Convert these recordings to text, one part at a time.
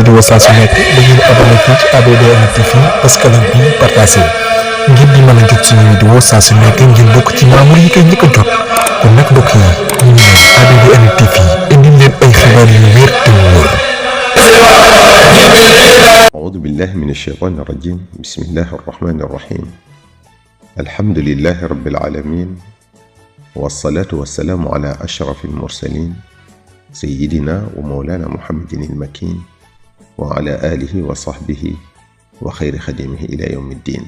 vidéo saa su nekk da ngeen abonné fii ci ABDN TV parce que lañ bi partagé ngir di mën a jot suñu vidéo saa su nekk ngeen bokk ci membre yi koy njëkk a jot kon nag mbokk yi ñu ngi leen ABDN TV indi leen ay xibaar yu wér te wóor. أعوذ بالله من الشيطان الرجيم بسم الله الرحمن الرحيم الحمد لله رب العالمين والصلاة والسلام على أشرف المرسلين سيدنا ومولانا محمد المكين وعلى آله وصحبه وخير خديمه إلى يوم الدين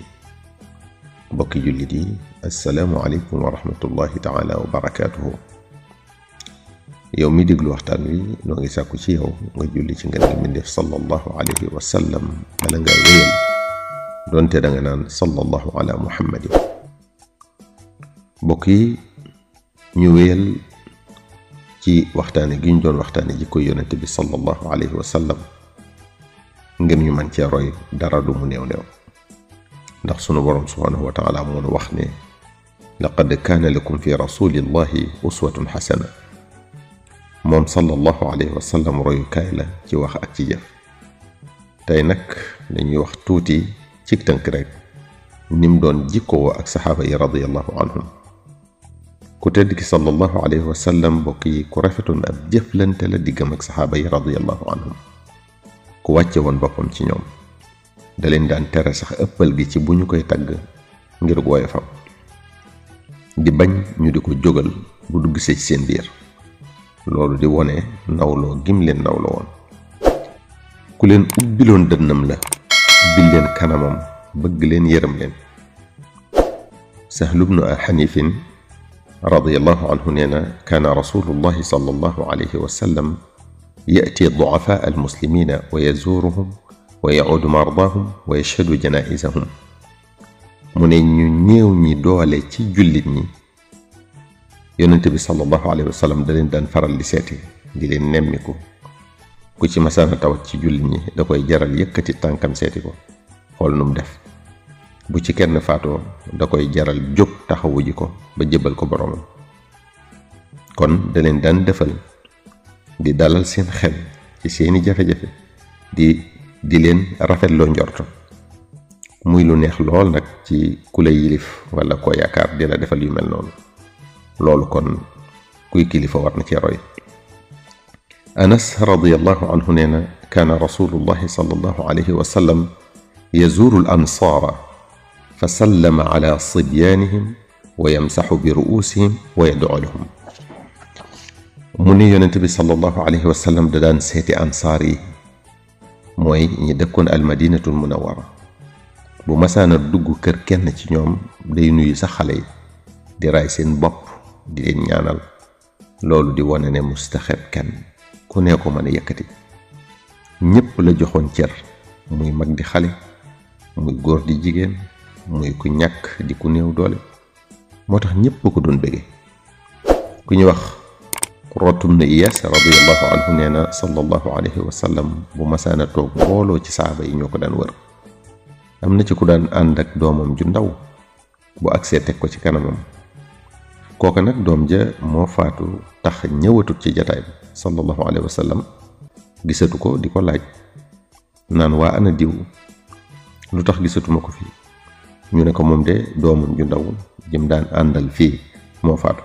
بقي جلدي السلام عليكم ورحمة الله تعالى وبركاته يومي ديغلو waxtaan wi no ngi sàkku ci yow nga julli ci ngeen mi def sallallahu alayhi wa sallam bala nga wéyal donte da nga naan sallallahu ala muhammad mbokk yi ñu wéyal ci waxtaane gi ñu doon waxtaane ji ko yonent bi sallallahu alayhi wa sallam ngeen ñu man ci roy dara du mu néew néew ndax sunu borom subhanahu wa ta'ala moo wax ne laqad kaana lakum fi rasulillahi uswatun hasana moom sallallahu alayhi wa sallam royukaay la ci wax ak ci jëf tey nag dañuy wax tuuti ci tënk rek nim doon jikkoo ak saxaaba yi radiyallahu anhum ku tedd ki sallallahu alayhi wa sallam mbokk yi ku rafetoon ab jëflante la diggam ak saxaaba yi radiyallahu anhum ku wàcce woon boppam ci ñoom da leen daan tere sax ëppal gi ci bu ñu koy tagg ngir woyofam di bañ ñu di ko jógal bu dugg ci seen biir loolu di wone nawloo gim leen nawloo woon ku leen ubbiloon dënnam la ubbil leen kanamam bëgg leen yërëm leen Sahl ibn Hanif radiyallahu anhu nee na kaana rasulullahi sallallahu alayhi wa sallam ya'ti du'afaa al-muslimina wa yazuruhum wa ya'udu mardahum wa yashhadu janaizahum mu ne ñu néew ñi doole ci jullit ñi yonent bi sallallahu alayhi wa sallam da leen daan faral di seeti di leen nemmiku ku ci masaana tawat ci jullit ñi da koy jaral yëkkati tànkam seeti ko xool nu mu def bu ci kenn faatoo da koy jaral jóg taxawu ji ko ba jëbal ko boromam kon da leen daan defal di dalal seen xel ci seeni jafe-jafe di leen rafetloo njorto muy lu neex lool nag ci ku la yilif wala koo yaakaar di la defal yu mel noonu loolu kon kuy kilifa war na ci roy Anas radiyallahu anhu nee na kaana rasulullahi sallallahu alayhi wa sallam yazuru al ansaara fa sallama ala sibyanihim wa yamsaxu bi ru'usihim wa yad'u lahum mu ne yonent bi sallallahu alayhi wa sallam da daan seeti ansaar yi mooy ñi dëkkoon al madinatul munawwara bu masaana dugg kër kenn ci ñoom day nuyu sax xale yi di raay seen bopp di leen ñaanal loolu di wane ne mustaxeb kenn ku ne ko mën a yëkkati ñépp la joxoon cër muy mag di xale muy góor di jigéen muy ku ñàkk di ku néew doole moo tax ñépp ko doon bëgge ku ñu wax Rotum na Iyas radiyallahu anhu nee na sallallahu alayhi wa sallam bu masaana toog mbooloo ci saaba yi ñoo ko daan wër am na ci ku daan ànd ak doomam ju ndaw bu agsee teg ko ci kanamam kooka nag doom ja moo faatu tax ñëwatut ci jataay bi sallallahu alayhi wa sallam gisatu ko di ko laaj naan waa ana diw lu tax gisatuma ko fii ñu ne ko moom de doomam ju ndaw jëm daan àndal fii moo faatu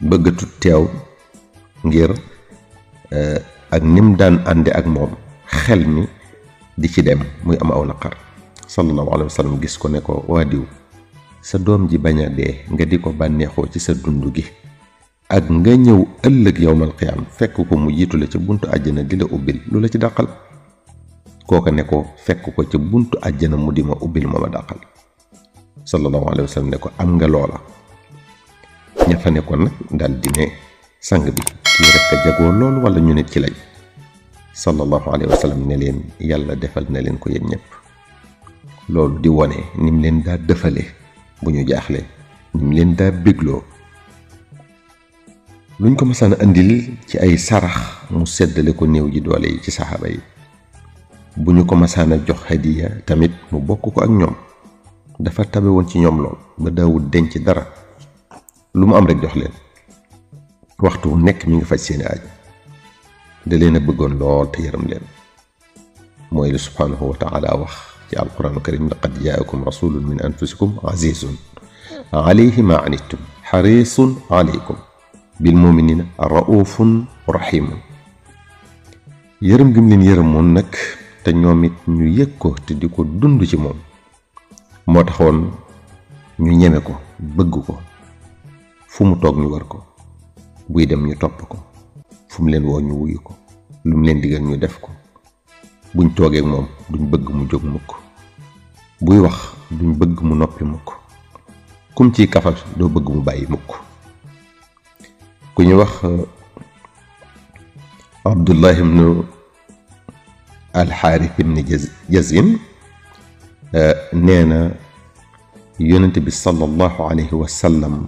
bëggatut teew ngir ak nim daan ànde ak moom xel mi di ci dem muy am aw naqar sallallahu alayhi wa sallam gis ko ne ko waa diw sa doom ji bañ a dee nga di ko bànneexoo ci sa dund gi ak nga ñëw ëllëg yowmal qiyaam fekk ko mu jiitu la ca buntu àjjana di la ubbil lu la ci dàqal kooka ne ko fekk ko ca buntu àjjana mu di ma ubbil moo ma dàqal sallallahu alayhi wa sallam ne ko am nga loola ña fa nekkoon nag daal di ne sang bi kii rek a jagoo loolu wala ñu nit ci lañ sallallahu alayhi wa sallam ne leen yàlla defal na leen ko yéen ñëpp loolu di wone nim leen daa dëfale bu ñu jaaxle nim leen daa bégloo luñ ko masaan andil ci ay sarax mu seddale ko néew ji doole yi ci saxaaba yi bu ñu ko masaan a jox hadiya tamit mu bokk ko ak ñoom dafa tabe woon ci ñoom lool ba daawul denc dara lu mu am rek jox leen waxtu nekk mi ngi faj seeni aaj da leen a bëggoon lool te yërëm leen mooy lu subhanahu wa taala wax ci alquranu karim laqad jaakum rasulun min anfusikum azizun alayhi ma anittum xarisun alaykum bil muminina raufun rahimun yërëm gi mu leen yërëmoon nag te ñoom it ñu yëg ko te di ko dund ci moom moo taxoon ñu ñeme ko bëgg ko fu mu toog ñu war ko buy dem ñu topp ko fu mu leen woo ñu wuyu ko lu mu leen digal ñu def ko buñ toogee moom duñ bëgg mu jóg mukk buy wax duñ bëgg mu noppi mukk kum ciy kafal doo bëgg mu bàyyi mukk ku ñu wax Abdullah ibnu alxaaris ibni jazin nee na yonent bi sallallahu alayhi wa sallam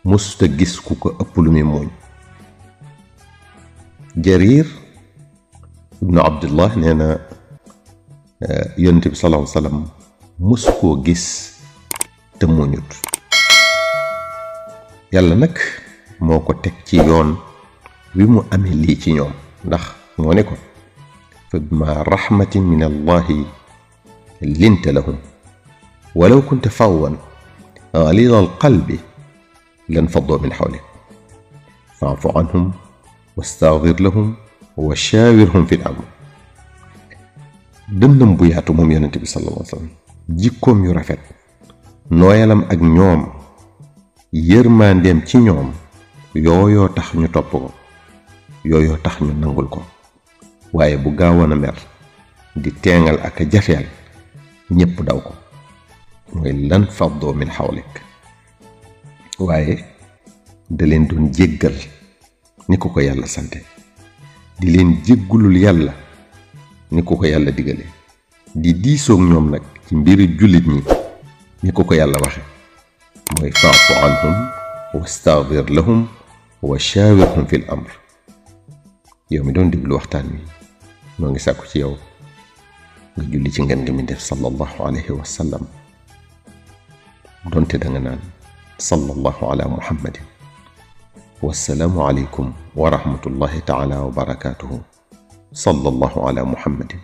musuta gis ku ko ëpp lu muy mooñ Jarir ibnu Abdullah nee na yonent bi sallallahu alayhi wa sallam musu koo gis te mooñut yàlla nag moo ko teg ci yoon wi mu amee lii ci ñoom ndax moo ne ko fa bima rahmatin min allahi linta lahum walaw kunta fawwan ghalida alqalbi lan faddu min hawlik fa'fu anhum wastaghfir lahum wa shawirhum fi al-amr dënnam bu yaatu moom yonent bi sallallahu alayhi wa sallam jikkoom yu rafet nooyalam ak ñoom yërmandeem ci ñoom yooyoo tax ñu topp ko yooyoo tax ñu nangul ko waaye bu gaawoon a mer di teengal ak a jafeel ñépp daw ko mooy lan faddu min hawlik waaye da leen doon jéggal ni ko ko yàlla sante di leen jéggulul yàlla ni ko ko yàlla digale di diisoog ñoom nag ci mbiri jullit ñi ni ko ko yàlla waxe mooy fa'fu anhum wastaghfir lahum wa shawirhum fil amr yow mi doon déglu waxtaan wi noo ngi sàkku ci yow nga julli ci ngeen ngi mi def sallallahu alayhi wa sallam donte danga naan sallallahu ala muhammadin wassalaamu aleykum wa rahmatullahi taala wa barakatuhu sallallahu ala muhammadin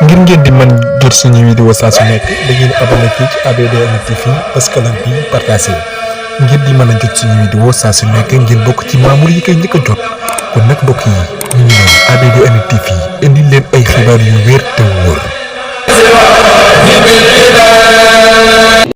ngir ngeen di mën jot suñu vidéo saa su nekk da ngeen abonné fii ci ABDN TV bës cloche bi partagé ngir di mën a jot suñu vidéo saa su nekk ngeen bokk ci membre yi koy njëkk a jot kon nag mbokk yi ñu ngi noonu ABDN TV indi leen ay xibaar yu wér te wóor